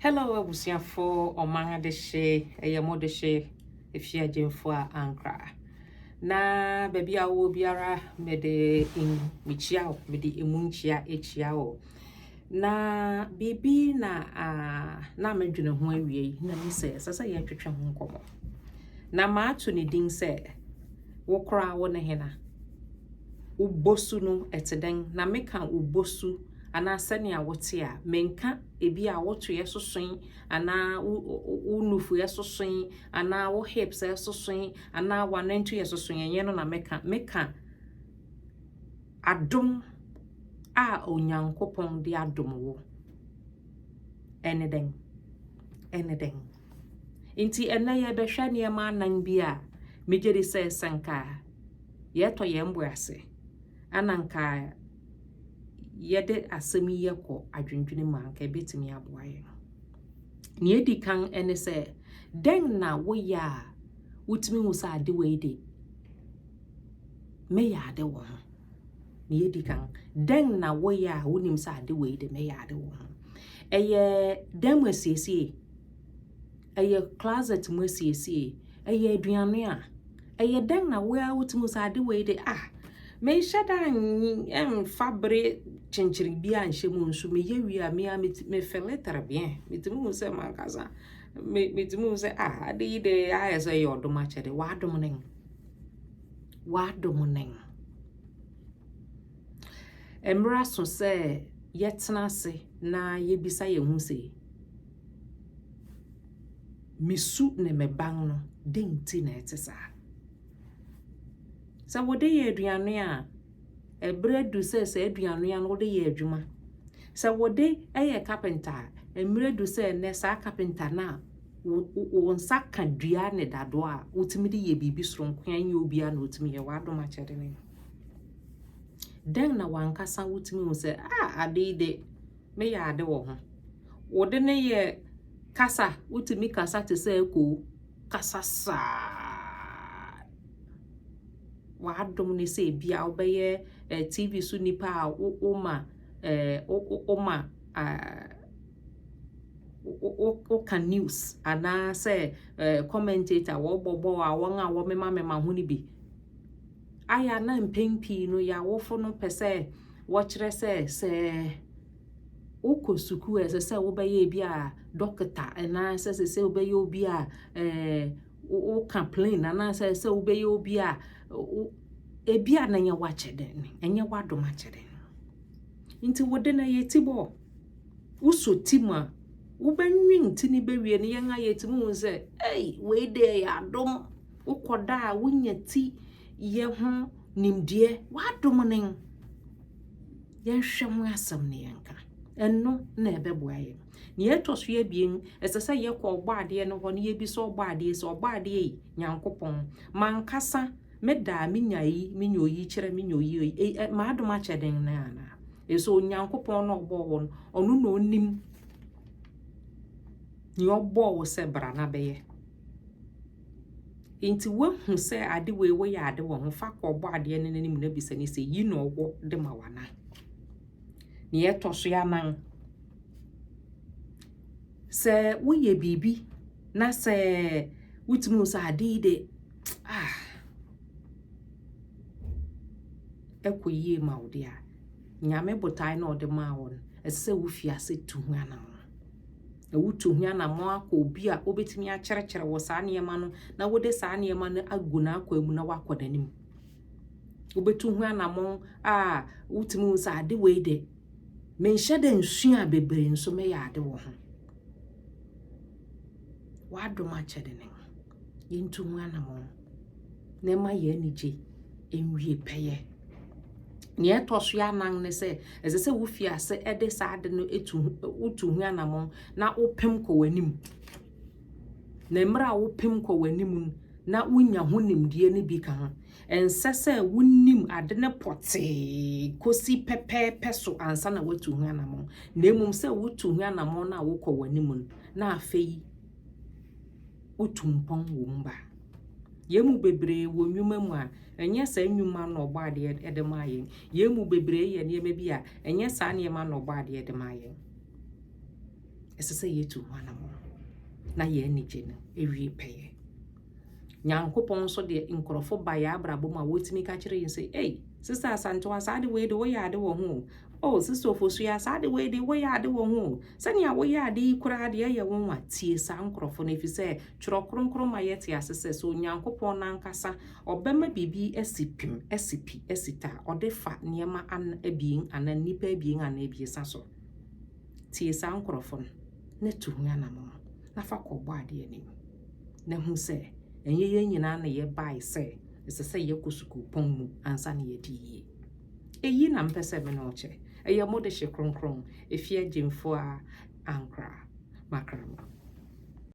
Hello abusuafo ɔman adehye ɛyɛ mo dehye efie agyemfo a ankra na baabi a wowɔ biara mede mekyia wo mede emu nkyia ekyia wo na biribi na ah, na medwene ho awie yi na me sɛ ɛsɛ sɛ yɛtwetwe ho nkɔmmɔ na maato ne din sɛ wo koraa wo ne hena wo bosu no ɛte dɛn na meka wo bosu anaa sɛnea wote a menka ebi a wotoeɛ sosoe anaa wo nufuɛ sosoe anaa wo hips sosoe anaa w'anantu yɛ sosoe ɛnyɛ no na meka meka adom a Onyankopɔn de adom wo ɛne dɛn ɛne dɛn nti ɛnɛ yɛbɛhwɛ nneɛma anan bi a megye di sɛ sɛ nka yɛtɔ yɛn bo ase ana nka yɛde asɛm yi yɛkɔ adwendwene mu a nka ɛbɛtumi aboa yɛn. Nea edi kan ne sɛ, dɛn na woyɛ a wotumi hu sɛ ade wei de meyɛ ade wɔ ho? Nea edi kan, dɛn na woyɛ a wonim sɛ ade wei de meyɛ ade wɔ ho? Ɛyɛ dan mu asiesie, ɛyɛ closet mu asiesie, ɛyɛ aduane a, ɛyɛ dɛn na wo a wotumi hu sɛ ade wei de ah menhyɛ da mfa bere kyenkyere bi anhyɛ mu nso meyɛ wie a mea me feel très bien metumi hu sɛ mankasa metumi hu sɛ ah ade yi de ayɛ sɛ ɛyɛ ɔdom akyɛde w'adom nen w'adom nen mmerɛ so sɛ yɛtena ase na yɛbisa yɛn ho sɛ mesu ne me ban no dɛn nti na ɛte saa sɛ wode yɛ aduane a ɛberɛ du sɛ sɛ aduane no wode yɛ adwuma sɛ wode yɛ carpenter a mmerɛ du sɛ nnɛ saa carpenter no a wo nsa ka dua ne dadoɔ a wotumi de yɛ biribi soronko a ɛnyɛ obiara na otumi yɛ w'adom akyɛde no dɛn na wankasa wotumi hu sɛ ah ade yi de meyɛ ade wɔ ho wode ne yɛ kasa wotumi kasa te sɛ ekoo kasa saa w'adom ne sɛ ebia wobɛyɛ eh, tv so nipa a woma eh, woma woka news anaasɛ eh, commentator wɔbɔbɔ a wɔn a wɔmemamema ho no bi ayɛ na mpɛn pii no yɛ awofo no pɛ sɛ wɔkyerɛ sɛ sɛ wokɔ sukuu a ɛsɛ sɛ wobɛyɛ ebi a dɔkita anaasɛ sɛ sɛ wobɛyɛ obi a ɛɛ woka plane anaasɛ sɛ wobɛyɛ obi a ebi a na ɛnyɛ w'akyɛde ɛnyɛ w'adom akyɛde nti wode no yɛ ti bɔ wosɔ ti mu a wobɛnwen ti ne bɛwie no yɛn a yɛtumi hu sɛ ei wei de ɛyɛ adom wokɔda a wonya ti yɛ ho nimdeɛ w'adom ne yɛnhwɛ ho asɛm ne yɛnka ɛno na ɛbɛboa yɛn nea ɛtɔ so abien ɛsɛ sɛ yɛkɔ ɔbɔ adeɛ no hɔ na yɛbisa ɔbɔ adeɛ sɛ ɔbɔ adeɛ yi nyankopɔn mankasa meda a menya yi menya oyi kyerɛ menya oyi yi m'adom akyɛden no anaa ɛsɛ onyankopɔn na ɔbɔɔ wɔ no ɔno na onim nea ɔbɔɔ wo sɛ bra na bɛyɛ nti woahu sɛ ade wei woyɛ ade wɔ ho fa kɔ ɔbɔ adeɛ no n'anim na bisa ne sɛ yi na ɔwɔ de ma wana nea ɛtɔ so anan sɛ woyɛ biribi na sɛ wotumi hu sɛ ade yi de ah ɛkɔ yie ma wo de a nyame botae na ɔde maa wo no ɛsɛ sɛ wofi ase tu ho anammɔn na wotu ho anammɔn akɔ obi a wobɛtumi akyerɛkyerɛ wɔ saa nneɛma no na wode saa nneɛma no agu n'akwan mu na wakɔ n'anim wobɛtu ho anammɔn a wotumi hu sɛ ade wei de menhyɛ da nsua bebree nso mɛyɛ ade wɔ ho w'adom akyɛde ne yɛntu ho anammɔn na ɛma yɛn anigye nwie pɛyɛ nea ɛtɔ so anan ne sɛ ɛsɛ sɛ wofi ase de saa ade no etu wotu ho anammɔn na wopem kɔ w'anim na mmerɛ a wopem kɔ w'anim no na wonya ho nimdeɛ no bi ka ho ɛnsɛ sɛ wonim ade no pɔtee kɔsi pɛpɛɛpɛ so ansa na woatu ho anammɔn na mmom sɛ wotu ho anammɔn no a wokɔ w'anim no na afei wotu mpɔn wɔ mu ba yɛn mu bebree wɔ nnwuma mu a ɛnyɛ saa nnwuma na ɔbɔ adeɛ de maa yɛn yɛn mu bebree yɛ nneɛma bi a ɛnyɛ saa nneɛma na ɔbɔ adeɛ de maa yɛn. Ɛsɛ sɛ yɛtu ho anammɔn na yɛn anigye no ɛwie pɛyɛ. Nyankopɔn nso de nkurɔfo ba yɛn abrabɔ mu a wɔtumi ka kyerɛ yɛn sɛ, Ei, Sista Asantewa, saa ade wei de woyɛ ade wɔ ho o. Oh, Sista Ofosua, saa ade wei de woyɛ ade wɔ ho o. Sɛnea woyɛ ade yi koraa deɛ ɛyɛ nwonwa. Tie saa nkurɔfo no, efisɛ Twerɛ Kronkron ma yɛte ase sɛ, sɛ Onyankopɔn no ankasa ɔbɛma biribi asi pem, asi pi, asi ta a, ɔde fa nneɛma abien anaa nnipa abien anaa abiɛsa so. Tie saa nkurɔfo no, na tu ho anammɔn, na fa kɔ Ɔbɔadeɛ anim, na hu sɛ ɛnyɛ yɛn nyinaa na yɛbae sɛ ɛsɛ sɛ yɛkɔ sukuupɔn mu ansa na yɛadi yiye. Eyi na mepɛ sɛ me ne wo kyɛ. Ɛyɛ mo dehye kronkron, Efie Agyemfua Ankrah Makrama.